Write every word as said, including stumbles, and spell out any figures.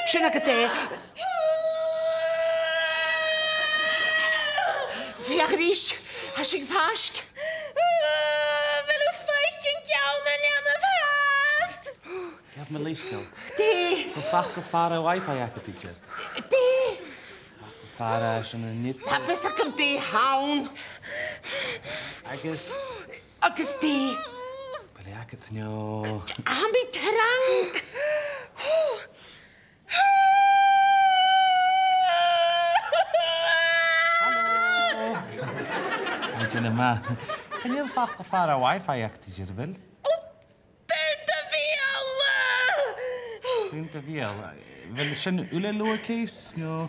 Sin agad e. Feuch a-rithist. Tha sinn faisg. A bheil thu a' faicinn ceann a' leanabh fhathast? Gabh mo leisgeul. Dè? Am faca tu far a' Wi-Fi agad idir? Dè? Am faca tu far a' sin an-diugh? Tha fhios agam dè th' ann. Agus? Agus dè? A bheil e agad no? Tha mi trang. Halò. An dèan e math. Chan eil facal far a' Wi-Fi agad idir, a bheil? Ò, dùin do bheul! Dùin do bheul. A bheil sin uile lowercase, no?